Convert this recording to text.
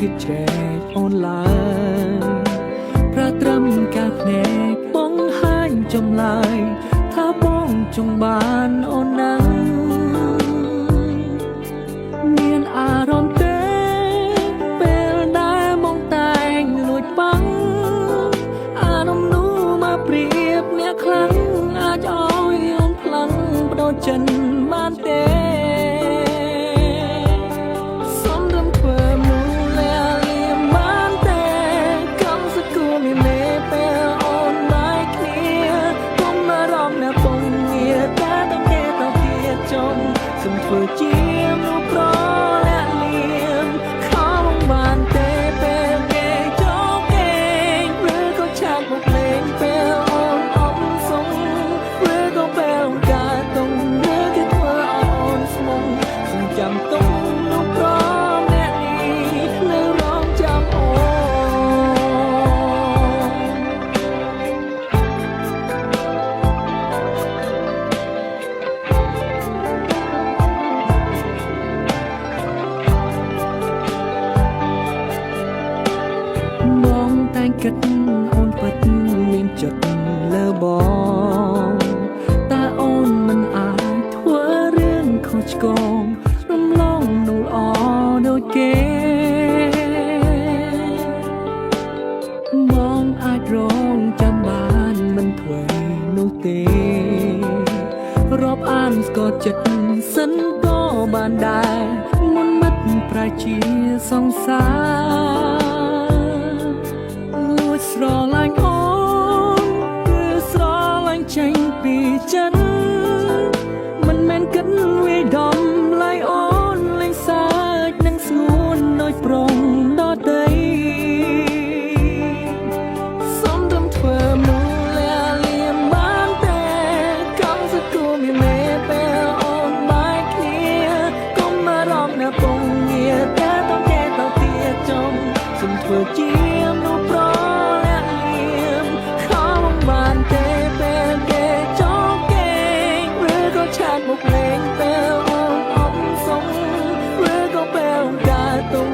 ឈៀតឆែកអូនឡើយប្រាត្រឹមកាភ្នែកបង្ហាញចម្លើយថាបងចង់បានអូនណាំងមានអារម្មណ៍ទេពេលដែលមកតែងលួចបាំងអារម្មណ៍នោះមកប្រៀបអ្នកខ្លាំងអាចឲ្យអូនខ្លាំងបដូរចិនបានទេ សំរំធ្វើមូលាលៀមបានទេកំសគួមានមេពេលអូនបាយគ្នាកុំអារម្មណ៍អ្នកពងងារតែតគេតទៀតចង់សុំធ្វើជាមនុស្សប្រលាក់លៀមខំបានទេពេលគេចូលគេងឬក៏ឆាកមកលេងពេលអូនអំសុងឬក៏ពេលការតុងឬគេធ្វើឲ្យអូនស្មង សូមចាំទុំនោះព្រមអ្នកនេះនៅរងចាំអូន បងតែងគិតអូនពិតមានចិត្តលើបងតែអូនមិនអាចធ្វើរឿងខុសឆ្គងរំលងនោះល្អដូចគេបងអាចរងចាំបានមិនធ្វើនោះទេរាប់អានស្គាល់ចិត្តសិនក៏បានដែរមុនមិត្តប្រជាជាសង្សារ លួចស្រឡាញ់អូនគឺស្រឡាញ់ចេញពីចិត្តមិនមែនគិតវាយដំឡៃអូនលេងសើចនឹងស្ងួនដូចប្រុងដតីសំរំធ្វើមនុស្សលាលៀមបានទេកំសគូមានមេពេលអូនបាយគ្នាកុំអារម្មណ៍អ្នកពងងារតែតគេតទៀតចង់សុំធ្វើជាមនុស្សប្រលាក់លៀមខំបានទេពេលគេចោគេងឬក៏ឆាតមកលេងពេលអូនអំសុងឬក៏ពេលការទុំ